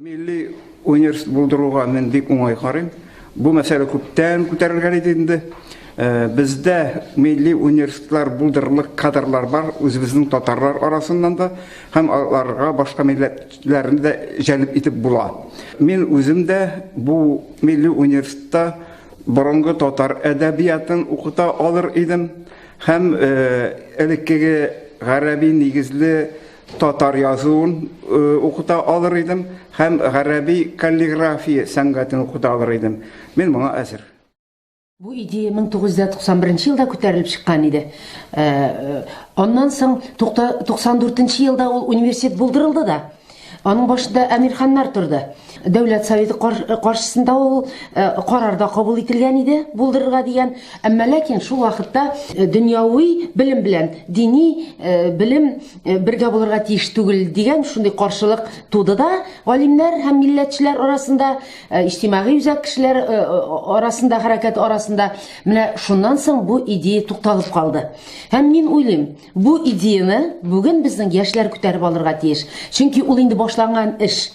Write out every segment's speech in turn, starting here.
Милли университет булдыруга мин бик уңай карыйм. Бу мәсьәлә күптән күтәрелгән иде инде. Бездә милли университетлар булдырырлык кадрлар бар, үзебезнең татарлар арасыннан да һәм аларга башка милләтләрне дә җәлеп итеп була. Мин үзем дә бу милли университетта борынгы татар әдәбиятын укыта алыр идем һәм элеккеге гарәби нигезле татар язуын укыта алыр идем һәм гарәби каллиграфия сәнгатен укыта алыр идем. Мин моңа әзер. Бу идея 1991 елда күтәрелеп чыккан иде. Аннан соң 94 елда ул университет булдырылды да. Аның башында Әмирханнар торды. Дәүләт Советы каршысында ул карар да кабул ителгән иде, булдырырга дигән. Әмма ләкин шул вакытта дөньяви белем белән дини белем бергә булырга тиеш түгел дигән шундый каршылык туды да галимнәр һәм милләтчеләр арасында, иҗтимагый үзәк кешеләр арасында, хәрәкәт арасында. Менә шуннан соң бу идея тукталып калды. Һәм мин уйлыйм, Бу идеяне бүген безнең яшьләр күтәреп алырга тиеш. Чөнки ул инде башланган эш.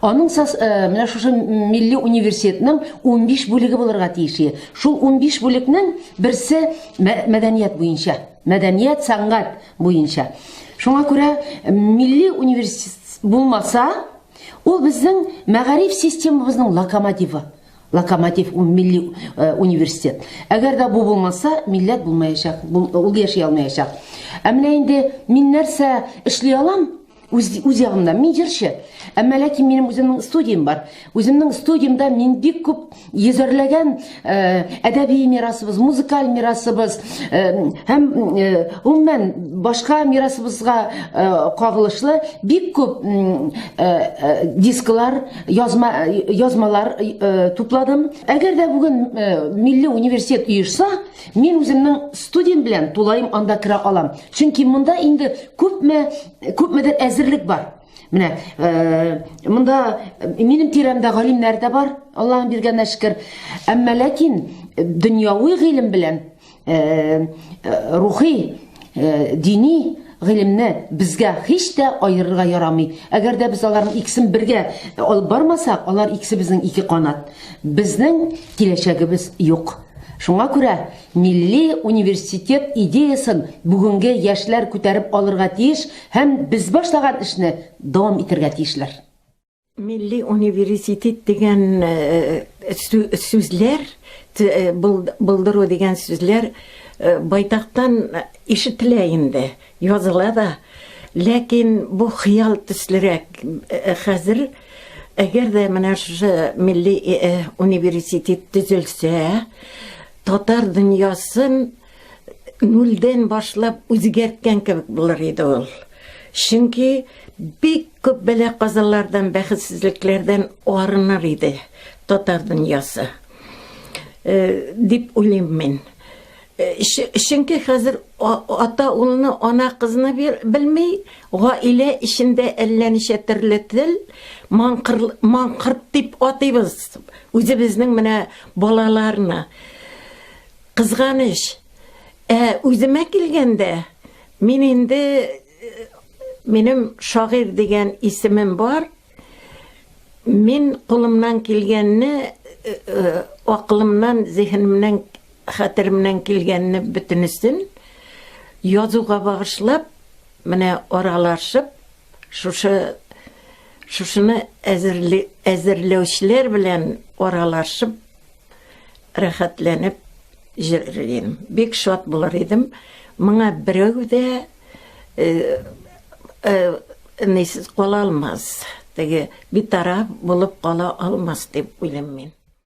Аның сас, э, менә шушы милли университетның 15 бүлеге булырга тиеш. Шул 15 бүлекнең берсе мәдәният буенча. Мәдәният, сәнгать буенча. Шуңа күрә милли университет булмаса, ул безнең мәгариф системабызның локомотивы. Локомотив милли э, университет. Әгәр дә бу булмаса, милләт булмаячак, ул яши алмаячак. Ә менә инде мин нәрсә эшли алам? Үз, үз ягымнан мин җырчы. Әмма ләкин минем үземнең студиям бар. Үземнең студиямда мин бик күп йөзәрләгән э, әдәби мирасыбыз, музыкаль мирасыбыз э, һәм э, гомумән башка мирасыбызга э, кагылышлы бик күп э, э, дисклар язма, язмалар э, тупладым. Әгәр дә бүген э, милли университет оешса, мин үземнең студиям белән тулаем анда керә алам. Чөнки монда инде күпме, күпмедер әзерлек бар. Менә э, монда минем тирәмдә галимнәр дә бар, Аллаһның биргәненә шөкер. Әмма ләкин дөньяви гыйлем белән рухи, дини гыйлемне безгә һич тә аерырга ярамый. Әгәр дә без аларның икесен бергә алып бармасак, алар икесе безнең ике канат. Безнең киләчәгебез юк. Шуңа күрә милли университет идеясын бүгенге яшьләр күтәреп алырга тиеш һәм без башлаган эшне дәвам итәргә тиешләр. Милли университет дигән сүзләр, булдыру дигән сүзләр байтактан ишетелә инде, языла да. Ләкин бу хыял төслерәк хәзер. Әгәр дә менә шушы милли университет төзелсә, татар дөньясын нульдән башлап үзгәрткән кебек булыр иде ул. Чөнки бик күп бәла-казалардан, бәхетсезлекләрдән арыныр иде татар дөньясы. Э, дип уйлыйм мин. Э, чөнки хәзер ата улны, ана кызны белми, гаилә эчендә әллә ничә төрле тел, маңкырт дип атыйбыз үзебезнең менә балаларны. Кызганыч. Ә үземә килгәндә, мин инде минем шагыйрь дигән исемем бар. Мин кулымнан килгәнне, акылымнан, зиһенемнән, хәтеремнән килгәнне бөтенесен язуга багышлап, менә аралашып, шушы шушыны әзерли, әзерләүчеләр белән аралашып рәхәтләнеп җырлар идем. Бик шат булыр идем. Моңа берәү дә э, э, нисез кала алмас. Теге битараф булып кала алмас дип уйлыйм мин.